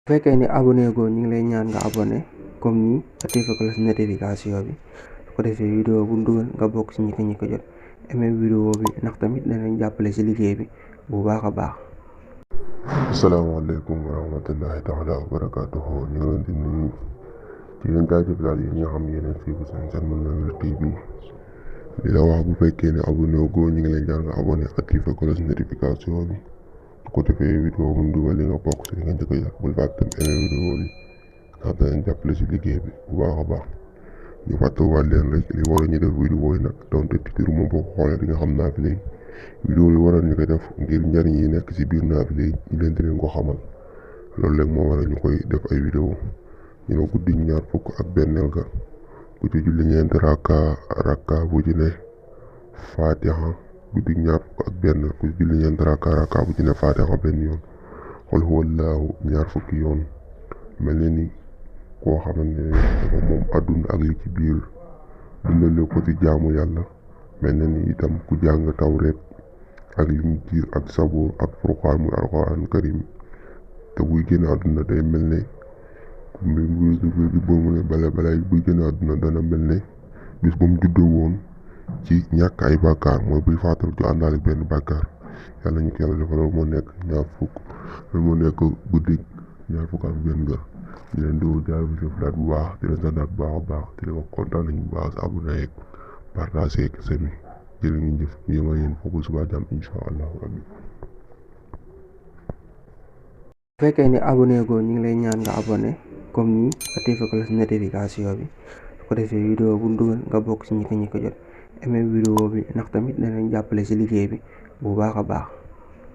bu fekkee ne abonné goo ñu ngi lay ñaan nga abonné comme nii activé cloche notification bi su ko defee vidéo bu dugal nga bokk ci ñi ko jot aimé vidéo bi ndax tamit danañ jàppale ci liggéey bi bu baax a baax. asalaamaaleykum wa rahmatullahi taala wa barakaatuhu. ñu ngi leen di nuyu ci leen jaajëfal yi nga xam yeneen fii bu seen Mën Na Wér TV di la wax bu fekkee ne abonné goo ñu ngi lay ñaan nga abonné activé cloche notification bi su ko defee vidéo bu dugal nga bokk ci nga njëkk a jot bul fàtte aimé vidéo bi ndax danañ jàppale ci liggéey bi bu baax a baax. ñu fàttaliwaat leen rek li waral ñu def vidéo yi nag donte titre moom boo ko xoolee di nga xam naafile yi vidéo yi waral ñu koy def ngir njariñ yi nekk ci biir naafile yi ñu leen di leen ko xamal loolu rek moo waral ñu koy def ay vidéo ñu ne guddi ñaar fukk ak benneel ga ku ci julli ñeenti rakka bu ci ne fatiha guddi ñaar fukk ak benn ku ci julli ñeenti rakka bu ci ne fatiha benn yoon xul huwallaahu ñaar fukki yoon mel ne ni koo xamante ne dafa moom àdduna ak li ci biir dundale ko ci jaamu yàlla mel na ni itam ku jàng tawreet ak linjiil ak sabuur ak furqaan muy alxuraan karim te buy génn àdduna day mel ne buy génn àdduna dana mel ne bis bu mu juddoo woon ci ñàkk ay bàkkaar mooy buy faatal ju àndaale benn bàkkaar yàlla ñu ko yàlla dafa loolu moo nekk guddi ñaar fukk ak benn ga di leen di jaajëfalaat bu baax di leen santaat bu baax a baax di leen wax kontaan nañu bu baax si abonné yeeg partagé ak semi jërë ngeen jëf ñu yema yéen foofu suba jàmm incha allahu rabbi. bu fekkee ne abonné goo ñu ngi lay ñaan nga abonné comme nii activé cloche notification bi su ko defee vidéo bu dugal nga bokk ci ñi ko jot aimé vidéo bi ndax tamit danañ jàppale ci liggéey bi bu baax a baax.